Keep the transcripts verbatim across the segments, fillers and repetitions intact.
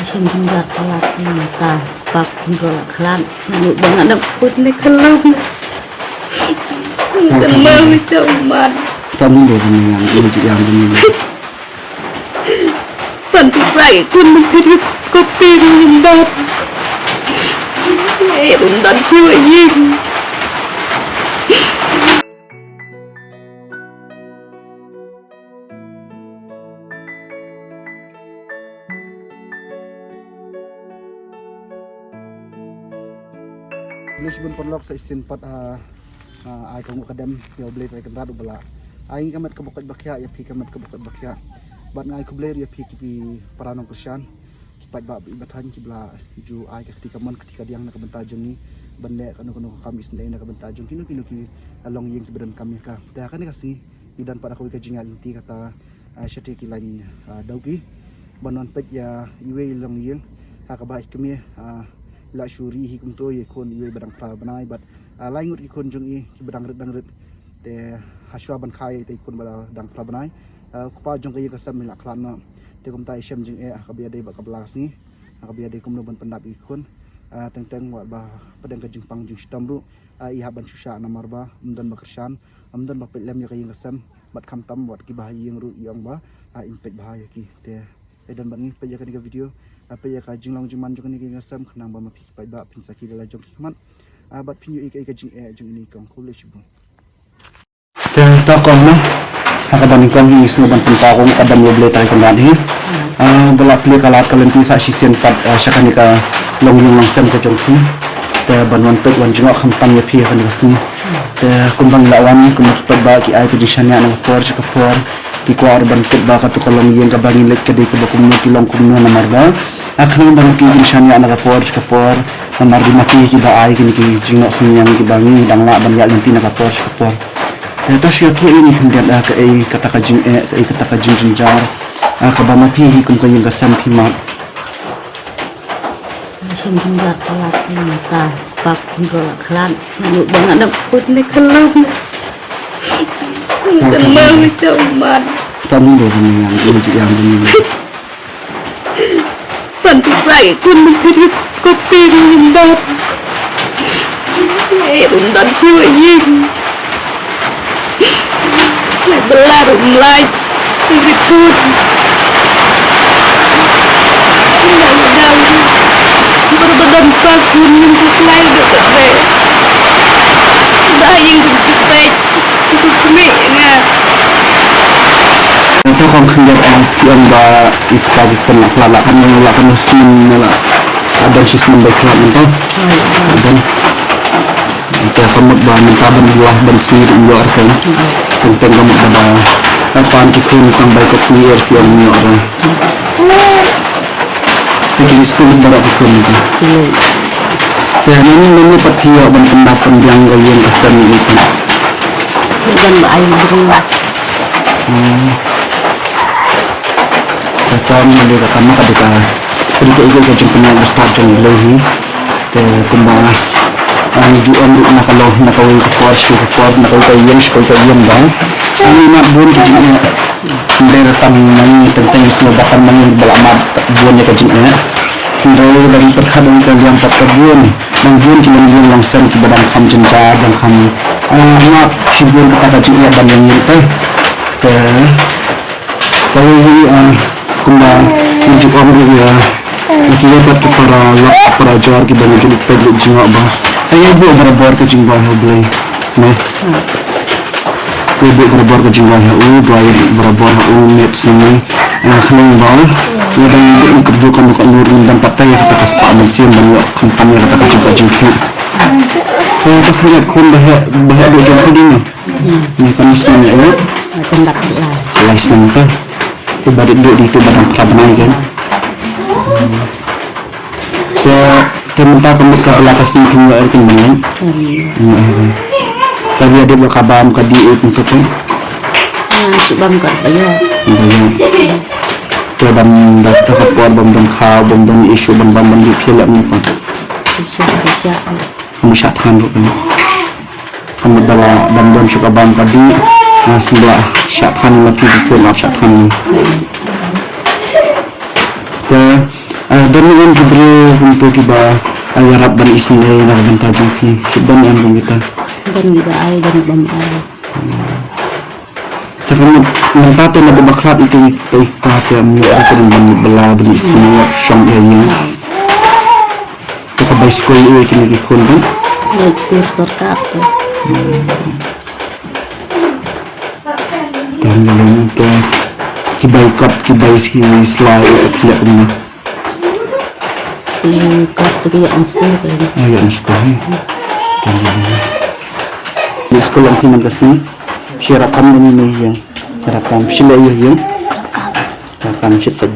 Shem jingdar palat ni ta pak pun rola klan. Nanu bang ada put ni kalau. Kalau ni camat. Kami dia ni yang ini yang ini. Panti sai kun menteri kopi ni jingdar. Eh, rundan jiwa ying. Khublei shibun paralok sa shisien pat, ah, ah, ai ka nguh ka dem ïa U Blei Trai Kynrad uba la ai ngi ka met kaba koit ba khiah, ïa phi ka met kaba koit ba khiah. Bad nga ai khublei ruh ïa phi ki para nongkyrshan, ki paidbah ba ïeit ba thaiñ kiba la ju ai ka kti kamon kti kadiang na ka bynta jong ngi ban leh kano kano ka kam isynei na ka bynta jong kino kino ki, ah, longïing kiba donkam ïa ka. Te ha kane ka sngi ngi don pat ha kawei ka jingïaid lynti kata, ah, shatei ki lain, ah, Dawki ban wan peit ïa iwei i longïing ha kaba i kmie, ah, la shu ri hi kumto ïa i khun iwei ba dang phra bnai bad, ah, lai ngut ki khun jong i kiba dang rit dang rit. Te hashwa ban kha ïa i khun ba dang phra bnai, ah, u kpa jong ka ïing ka sem i la khlad noh. Te kumta i shem jingeh ha kaba ïadei bad kaba la ka sngi, ha kaba ïadei kumno ban pyndap ïa i khun. Ah, teng teng wat ba pdeng ka jingpang jingshitom ruh, ah, i hap ban shu shah namar ba ym don ba kyrshan, ym don ba peit lem ïa ka ïing ka sem. Bad khamtam wat kiba ha ïing ruh i ong ba, ah, im peit bha ïa ki. Te ai don bad ngi peit ïa kane ka video, ah, peit ïa ka jinglong jingman jong kane ka ïing ka sem khnang ba ma phi ki paidbah phin sakhi da la jong ki khmat, ah, bad phin ïohi ïa ka jingeh jong ine i kong. Khublei shibun. Te to kong, ha kaba nyngkong hi ngi sngewbha ban pynpaw kong ka dam ïa U Blei Trai Kynrad hi, ah, ba la plie ka lad ka lynti sa shisien pat, ah, sha kane ka longïing longsem ka jong phi. Te ban wan peit wan jngoh khamtam ïa phi ha kane ka sngi. Te kumba ngi la wan, kumba ki paidbah ki ai ka jingshaniah na ka por sha ka por, ki kwah ruh ban tip ba kato ka longïing kaba ngi leit ka dei kaba kumno, ki long kumno namar ba, ah, khnang ba ngi ki jingshaniah na ka por sha ka por. Namar ba ma phi kiba ai kine ki jingnoh synñiang kiba ngi dang lah ban ïaid lynti na ka por sha ka por. Te to shu ïathuh ïa ngi khyndiat, ah, kaei kata ka jingeh, kaei kata ka jingjynjar, ah, kaba ma phi hi kum ka ïing ka sem phi mad. Shem jingdar palat ni ta pak pun rola klan. Nanu bang ada put ni kalau. Kalau ni camat. Kami dia ni yang ini yang ini. Panti sai kun menteri kopi ni jingdar. Eh, rundan jiwa ying. Belar, melai, ribut. Undang-undang. Berbadan takun, minta kelai, dekat, dek. Dah yang dekat, dek. Itu kemik, ya. Itu kong khyndiat, ah, yang ba, ikta di kena kelala, kan, yang la kan, snem, la. Adan shisnem ba kelala, mentah. Adan. Te ka mut ba mynta ban ïoh ban sngi ruh ïoh re kan. Teng teng ka mut ba da, da pan ki khun tang bai ka tuier ki ong ïoh re. Te ki skul baroh ki khun te. Te nani nani pat phi ïoh ban pyndap pynbiang ka ïing ka sem ïa ki. Ban ba ai bru. Hmm. Ka tam ni ka tam ka dei ka. Ka dei ka ïa ka jingpynïaid ba stad jong U Blei hi. Te kumba, ah, ngi ju ong ruh na ka long, na kawei ka por sha ka por, na kawei ka ïing sha kawei ka ïing ba. Ngi mad bun ka jingeh. Hynrei ruh tam ma ngi teng teng ngi sngewbha tam ma ngi ba la mad bun ïa ka jingeh. Hynrei ruh da ngi pyrkhat ba ngi ka liang pat ka bun. Nang bun ki longïing longsem kiba dang kham jynjar, dang kham, ah, mad shibun kata ka jingeh ban ïa ngi te. Te Kawei hi, ah, kumba ngi ju ong ruh ïa, ïa kiwei pat ki para lok, para jor kiba ngi ju peit leit jngoh ba. Ai ïa buh barabor ka jingduwai ha U Blei. Ne. Ïa buh barabor ka jingduwai ha u, duwai barabor ha u, met sngi. Ah, khnang ba ïa dang ngi buh ka buh ka nur ngi dang pat ïa kata ka spah mynsiem ban ïoh khamtam ïa kata ka jingkot jingkhiah. Ka khyndiat khun ba heh, ba heh duh jong ka ding. Ni kan snem ïa u. Kan dak lai. Lai snem ka. Tu ba dei dei tu ba dang phra bnai kan. Te te mynta ka mut ka bla ka snem phi ïa kan bnai. Ka bia dei ba ka bam ka dih kum tu kan. Bam ka ba ïa. Te bam da ta ka por bam dam khaw bam dam issue bam bam bam dih phi la mynta. Issue issue. Kamu shah than ruh kan. Kamu da ba dam dam shuka bam ka dih. Ah, sembla shah than ma phi di kum ap shah than. Te, ah, da Kito kiba ïarap ban isynei na ka bynta jong phi, shibun em kum kita. Don kiba ai, don kiba ym ai. Te ka mut mynta te na ba bakhlad ïa ki, ïa ki kpa te ym ïoh ruh ban leit bylla ban isynei shong ïa ïing. Te ka bai skul ïa kine ki khun te? Bai skul sorkar te. Te ym lei te ki bai kot ki bai sla ïa ka phi ïa kumno? Ki kot te ki ïa skul te. Oh, ïa skul. Te ym lei. Ïa skul ong phi man ka sngi. Phi ïarap kam ne ïa ïing. Ïarap kam phi leh ïa ïing. Ïarap kam shet sa.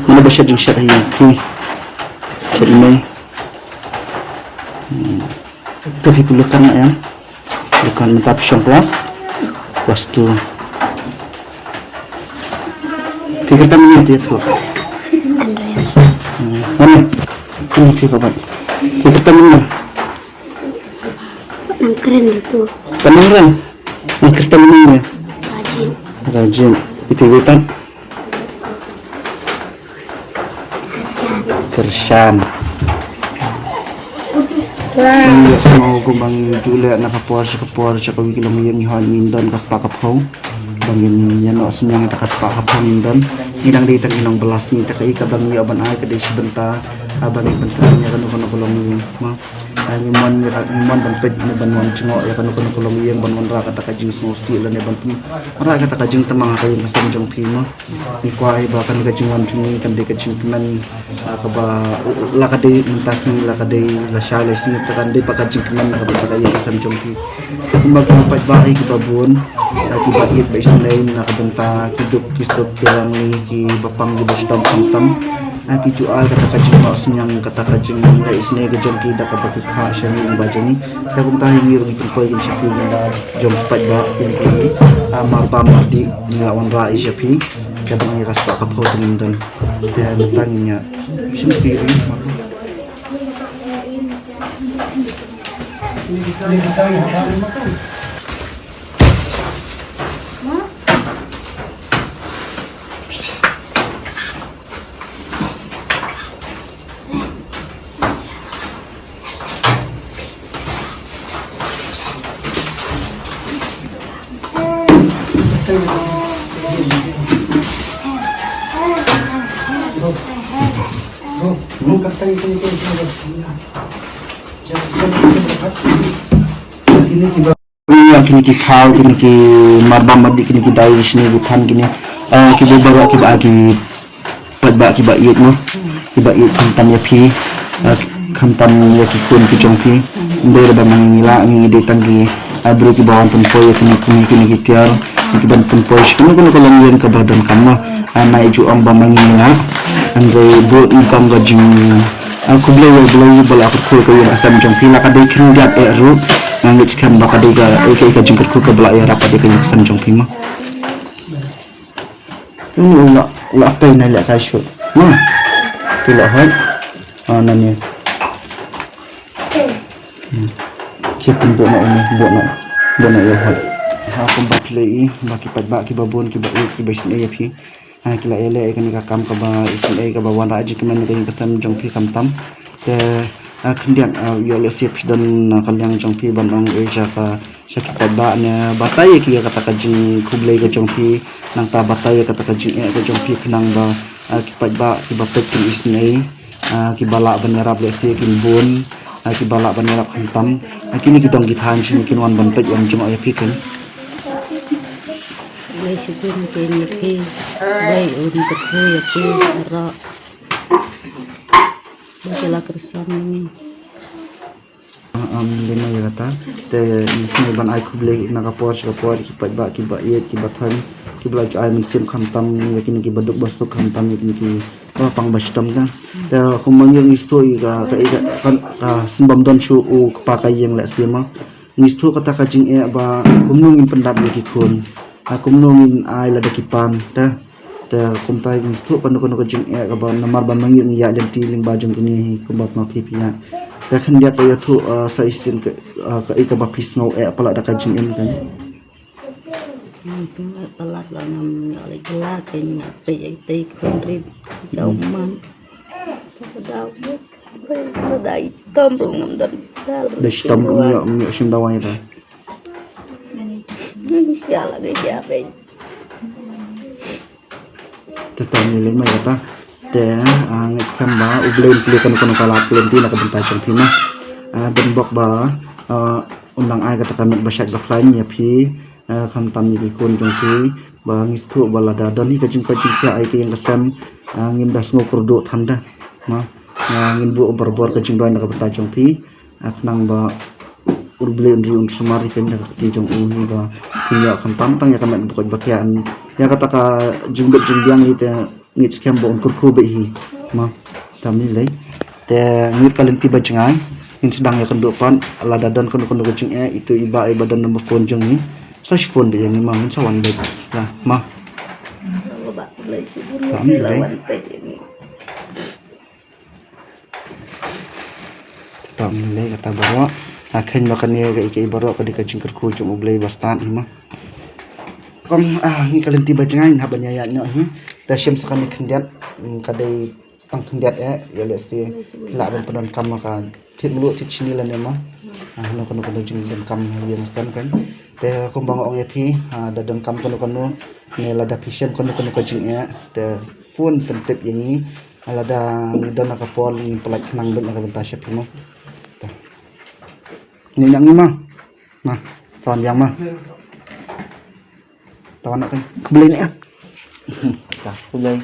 Mano ba shet jingshad ha ïing phi? Shet ïa mei. Hmm. Ka phi pule kan na em? Bukan, mynta phi shong klas, klas two. Phi kyrteng ïa tu, ïa tu. Andreas. Hmm. Mane? Ini phi kyrteng ïa tu. Nang kren ïa tu. Kan nang kren. Nang kyrteng ïa tu. Rajin. Rajin. Itu ïa tu. Kyrshan. Ngi ïohsngew kumba ngi ju leh na ka por sha ka por sha kawei ka longïing, ngi hoi ngin don ka spah ka phew. Ba ngin ïa noh synñiang ïa ka spah ka phew ngin don. Ngi dang dei tang ki nongbylla sngi, te kaei kaba ngi ïoh ban ai ka dei shi bynta. Ah, ba ngin pynkmen ïa kano kano ka longïing. Mo. Ah, ngi mon, ngi mon ban peit ne ban wan jngoh ïa kano kano ka longïing ban wanrah kata ka jingsngewsih lane ban pyn-, wanrah kata ka jingtymmen ha ka ïing ka sem jong phi mo. Ngi kwah ba kane ka jingwan jong ngi kan dei ka jingkmen, ah, kaba la ka dei mynta sngi, la ka dei lashai lai sngi, te kan dei pat ka jingkmen na ka bynta ka ïing ka sem jong phi. Kumba ki paidbah kiba bun, ah, kiba ïeit ba isynei na ka bynta ki duk ki suk ki rangli kiba pang kiba shitom khamtam. Ah, ki ju ai kata ka jingnoh synñiang kata ka jingleh isynei ka jong ki da kaba ki phah sha ngi lyngba jong ngi. Te kumta hi ngi ruh ngi pynpoi kin sha phi lyngba jong paidbah kin phi, ah, marbam mardih ngi la wanrah ïa sha phi. Te tang ïa ka spah ka phew te ngin don. Te mynta ngin ïa shim phi ïa marbam. Ïa kine ki khaw, kine ki marbam mardih, kine ki dai, kine ki than, kine, eh, kiba baroh kiba, ki paidbah kiba ïeit mo, kiba ïeit khamtam ïa phi, eh, khamtam ïa ki khun ki jong phi. Ym dei ba ma ngi ngi lah, ngi dei tang ki, eh, briew kiba wan pynpoi ïa kine, kine, kine ki tiar, kiban pynpoi sha kano kano ka longïing kaba donkam mo. Ah, nai ju ong ba ma ngi ngi lah. Hynrei bun nyngkong ka jing, ah, khublei ïa U Blei ba la kyrkhu ka ïing ka sem jong phi, la ka dei khyndiat eh ruh. Nga ngeit skhem ba ka dei ka, eh, ka, ka jingkyrkhu kaba la ïarap ka dei ka ïing ka sem jong phi mo. Uni u la, u la pei na leh kai shuh. Hmm. Ki la hoi. Ah, nani. Hmm. Ki pynbok na uni, bok na. Bok na ïa hoi. Ha kumba phi leh i, ba ki paidbah kiba bun, kiba ïeit, kiba isynei ïa phi. Ah, ki la ïaleh ïa kane ka kam kaba isynei kaba wanrah jingkmen ïa ka ïing ka sem jong phi khamtam. Te, ah, khyndiat, ah, ïoh lehse phi don, ah, ka liang jong phi ban ong, eh, sha ka, sha ki paidbah ne batai ïa ki ïa kata ka jingkhublei ka jong phi, nangta batai ïa kata ka jingeh ka jong phi khnang ba, ah, ki paidbah kiba peit kin isynei, ah, kiba lah ban ïarap lehse kin bun, ah, kiba lah ban ïarap khamtam, ah, kine ki dong ki thaiñ shane kin wan ban peit wan jngoh ïa phi kin. Lei shibun kin ïa phi, lei un kyrkhu ïa phi, ro. Ba ki la kyrshan ïa ngi. Am, dei ma ïa kata. Te ngi sngewbha ban ai khublei na ka por sha ka por ki paidbah kiba ïeit kiba thaiñ kiba la ju ai mynsiem khamtam ïa kine kiba duk ba suk khamtam ïa kine kiba pang ba shitom te. Te kumba ngi ngi sngewthuh ïa ka, ka, ka, ka sngewbha don shuh u kpa ka ïing lehse ma. Ngi sngewthuh kata ka jingeh ba kumno ngin pyndap ïa ki khun. Ha kumno ngin ai lada ki pan te. Te kumta ngi sngewthuh kano kano ka jingeh kaba namar ba ma ngi ngi ïaid lynti lyngba jong kine hi kumba ma phi phi ïaid. Te khyndiat te ïathuh, eh, sa shisien ka, eh, kaei kaba phi sngew eh palat da ka jingim kan. Ngi sngew eh palat ba ngam ïoh leit bylla, te ngi peit ïa kitei ki khun rit. Jaw man. Te ka daw. Ba dei shitom ruh ngam don pisa. Dei shitom ruh ngam ïoh, ngam ïoh shim dawai te. Ngam ïoh lagi ïa peit. Te tam ni lei mai kata. Te, ah, ngeit skhem ba U Blei un plie kano kano ka lad ka lynti na ka bynta jong phi ma. Ah, don bok ba, ah, un nang ai kata ka met ba shait ba khlaiñ ïa phi. Ah, khamtam ïa ki khun jong phi ba ngi sngewthuh ba lada don hi ka jingkoit jingkhiah ai ka ïing ka sem, ah, ngim da sngew kyrduh than da. Ma, ah, ngin buh barabor ka jingduwai na ka bynta jong phi. Ah, khnang ba U Blei un ri un sumar ïa ka kti jong u hi ba phin ïoh khamtam tang ïa ka met ba koit ba khiah, ïa kata ka jingbit jingbiang hi te ngeit skhem ba un kyrkhu beit hi. Ma, tam ni lei. Te ngeit ka lynti ba jngai ngin sdang ïa kynduh pat, lada don kano kano ka jingeh, itu i ba i ba don number phone jong ngi. Sa phone beit ïa ngi ma, ngin sa wan beit. La, ma. Tam ni lei. Tam ni lei kata baroh. Ha kheiñ ba kane ka i ka i baroh ka dei ka jingkyrkhu jong U Blei ba stad hi ma. Kong, ah, ngeit ka lynti ba jngai haba ïa ïa noh hi. Te shim sa kane khyndiat, mm, ka dei tang khyndiat eh, ïa lehse lah ban pyndonkam ka thied mluh thied shini lane ma. Ah, kano kano kano jingdonkam ha ïing ha sem kan. Te kumba nga ong ïa phi, ah, da donkam kano kano ne lada phi shem kano kano ka jingeh, te phone pyntip ïa ngi. Lada ngi don ha ka por ngin pynlait khnang beit na ka bynta sha phi mo. Te. Ni nang ngi ma. Ma, sa wan biang ma. Tawan nak kan. Khublei ne. Ta, khublei.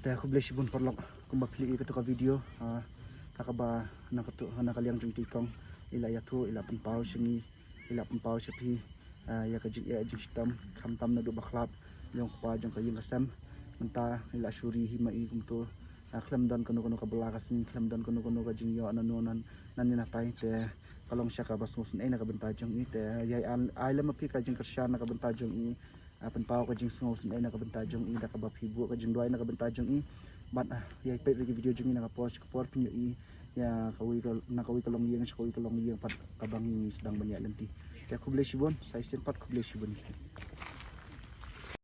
Te khublei shibun paralok, kumba phi ïohi kato ka video, ah, ha kaba na kato, na ka liang jong i kong, i la ïathuh, i la pynpaw sha ngi, i la pynpaw sha phi, ah, ïa ka jingeh jingshitom, khamtam naduh ba khlad, jong u kpa jong ka ïing ka sem, mynta i la shu ri hi ma i kumto, ah, khlem don kano kano ka bylla ka sngi, khlem don kano kano ka jingïoh nano nan, nan ne natai, te ka long sha kaba sngewsynei na ka bynta jong i, te ïai ai, ai lem ma phi ka jingkyrshan na ka bynta jong i, ah, pynpaw ka jingsngewsynei na ka bynta jong i, da kaba phi buh ka jingduwai na ka bynta jong i. Bad, ah, ïai peit ïa ki video jong i na ka por sha ka por phin ïohi ïa kawei ka, na kawei ka longïing sha kawei ka longïing pat kaba ngi sdang ban ïaid lynti. Te khublei shibun, sa shisien pat khublei shibun.